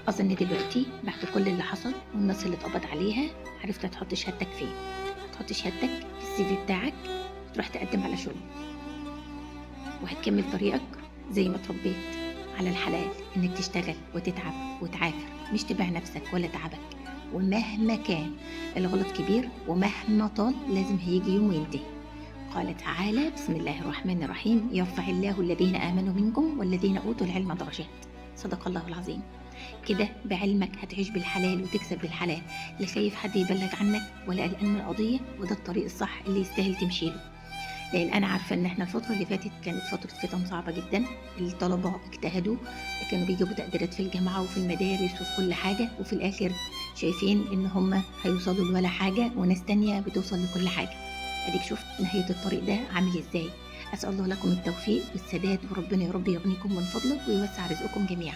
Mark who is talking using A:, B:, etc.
A: أظن دلوقتي بعد كل اللي حصل والناس اللي اتقبض عليها عرفت هتحط شهادتك فين. هتحط شهادتك في ال CV بتاعك وتروح تقدم على شغل، وهتكمل طريقك زي ما اتربيت على الحلال، انك تشتغل وتتعب وتعافر، مش تبيع نفسك ولا تعبك. ومهما كان الغلط كبير ومهما طال لازم هيجي يوم وينتهي. قال تعالى: بسم الله الرحمن الرحيم، يرفع الله الذين آمنوا منكم والذين أوتوا العلم درجات. صدق الله العظيم. كده بعلمك هتعيش بالحلال وتكسب بالحلال، لا خايف حد يبلغ عنك ولا قلقان من القضية، وده الطريق الصح اللي يستاهل تمشي له. لان انا عارفه ان احنا الفترة اللي فاتت كانت فترة فتن صعبة جدا، الطلبة اجتهدوا، كانوا بيجيبوا تقديرات في الجامعة وفي المدارس وفي كل حاجه، وفي الاخر شايفين ان هم هيوصلوا لولا حاجة وناس تانية بتوصل لكل حاجة. اديك شفت نهاية الطريق ده عامل ازاي. اسال الله لكم التوفيق والسداد، وربنا يا رب يغنيكم من فضله ويوسع رزقكم جميعا.